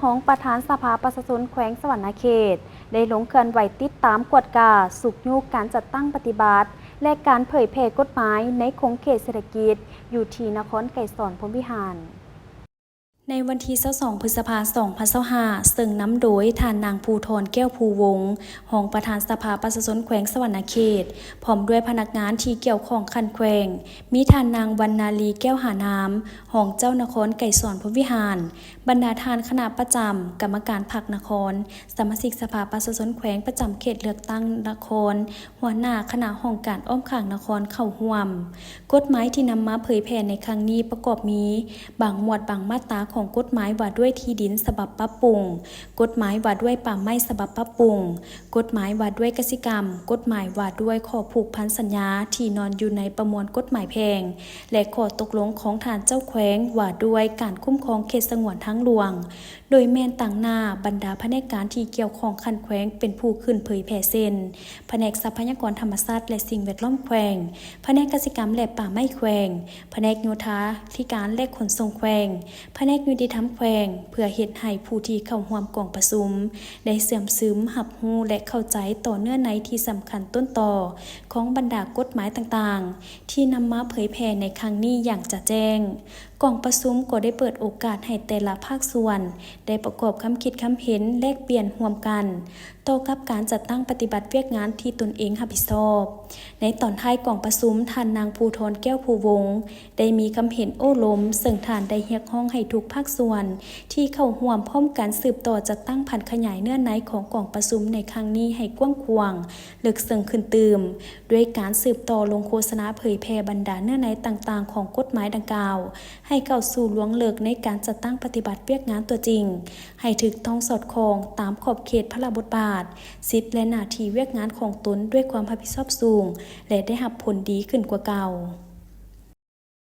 ຮອງປະທານສະພາປະຊາຊົນແຂວງສະຫວັນນະເຂດ ໄດ້ລົງເຄື່ອນໄຫວຕິດຕາມກວດກາ, ຊຸກຍູ້ການຈັດຕັ້ງປະຕິບັດ ແລະ ການເຜີຍແຜ່ກົດໝາຍໃນຂົງເຂດເສດຖະກິດ ຢູ່ທີ່ນະຄອນໄກສອນພົມວິຫານ. ໃນວັນທີຊາວສອງ ພຶດສະພາ ສອງພັນຊາວຫ້າ ເຊິ່ງນຳໂດຍທ່ານນາງ ພູທອນ ແກ້ວພູວົງ ຮອງປະທານສະພາປະຊາຊົນແຂວງສະຫວັນນະເຂດ ພ້ອມດ້ວຍພະນັກງານທີ່ກ່ຽວຂ້ອງຂັ້ນແຂວງ, ມີທ່ານນາງ ວັນນາລີ ແກ້ວຫານາມ ຮອງເຈົ້ານະຄອນໄກສອນພົມວິຫານ, ບັນດາທ່ານຄະນະປະຈຳ, ກຳມະການພັກນະຄອນ, ສະມາຊິກສະພາປະຊາຊົນແຂວງປະຈຳເຂດເລືອກຕັ້ງນະຄອນ, ຫົວໜ້າຄະນະຫ້ອງການອ້ອມຂ້າງນະຄອນເຂົ້າຮ່ວມ. ກົດໝາຍທີ່ນຳມາເຜີຍແຜ່ໃນຄັ້ງນີ້ປະກອບມີ ບາງໝວດບາງມາດຕາຂອງກົດໝາຍວ່າດ້ວຍທີ່ດິນສະບັບປັບປຸງ, ກົດໝາຍວ່າດ້ວຍປ່າໄມ້ສະບັບປັບປຸງ, ກົດໝາຍວ່າດ້ວຍກະສິກຳ, ກົດໝາຍວ່າດ້ວຍຂໍ້ຜູກພັນສັນຍາທີ່ນອນຢູ່ໃນປະມວນກົດໝາຍແພ່ງ ແລະ ຂໍ້ຕົກລົງຂອງທ່ານເຈົ້າແຂວງວ່າດ້ວຍການຄຸ້ມຄອງເຂດສະຫງວນທາງຫຼວງ. ໂດຍແມ່ນຕາງໜ້າບັນດາພະແນກການທີ່ກ່ຽວຂ້ອງຂັ້ນແຂວງເປັນຜູ້ຂຶ້ນເຜີຍແຜ່ເຊັ່ນ ພະແນກຊັບພະຍາກອນທຳມະຊາດ ແລະ ສິ່ງແວດລ້ອມແຂວງ, ພະແນກກະສິກຳ ແລະ ປ່າໄມ້ແຂວງ, ພະແນກໂຍທາທິການ ແລະ ຂົນສົ່ງແຂວງ, ພະແນກຍຸຕິທຳແຂວງ ເພື່ອເຮັດໃຫ້ຜູ້ທີ່ເຂົ້າຮ່ວມກອງປະຊຸມໄດ້ເຊື່ອມຊຶມ, ຮັບຮູ້ ແລະ ເຂົ້າໃຈຕໍ່ເນື້ອໃນທີ່ສຳຄັນຕົ້ນຕໍຂອງບັນດາກົດໝາຍຕ່າງໆ ທີ່ນຳມາເຜີຍແຜ່ໃນຄັ້ງນີ້ຢ່າງຈະແຈ້ງ. ກອງປະຊຸມກໍໄດ້ເປີດໂອກາດໃຫ້ແຕ່ລະພາກສ່ວນໄດ້ປະກອບຄຳຄິດຄຳເຫັນແລກປ່ຽນຮ່ວມກັນ ຕໍ່ກັບການຈັດຕັ້ງປະຕິບັດວຽກງານທີ່ຕົນເອງຮັບຜິດຊອບ. ໃນຕອນທ້າຍກອງປະຊຸມ, ທ່ານນາງ ພູທອນ ແກ້ວພູວົງ ໄດ້ມີຄຳເຫັນໂອ້ລົມ, ເຊິ່ງທ່ານໄດ້ຮຽກຮ້ອງໃຫ້ທຸກພາກສ່ວນທີ່ເຂົ້າຮ່ວມພ້ອມກັນສືບຕໍ່ຈັດຕັ້ງຜັນຂະຫຍາຍເນື້ອໃນຂອງກອງປະຊຸມໃນຄັ້ງນີ້ໃຫ້ກວ້າງຂວາງ, ເລິກເຊິ່ງຂຶ້ນຕື່ມ, ດ້ວຍການສືບຕໍ່ລົງໂຄສະນາເຜີຍແຜ່ບັນດາເນື້ອໃນຕ່າງໆຂອງກົດໝາຍດັ່ງກ່າວ ໃຫ້ເຂົ້າສູ່ລວງເລິກໃນການຈັດຕັ້ງປະຕິບັດວຽກງານຕົວຈິງ, ໃຫ້ຖືກຕ້ອງສອດຄ່ອງຕາມຂອບເຂດພາລະບົດບາດ, ສິດ ແລະ ໜ້າທີ່ວຽກງານຂອງຕົນດ້ວຍຄວາມຮັບຜິດຊອບສູງ ແລະ ໄດ້ຮັບຜົນດີຂຶ້ນກວ່າເກົ່າ.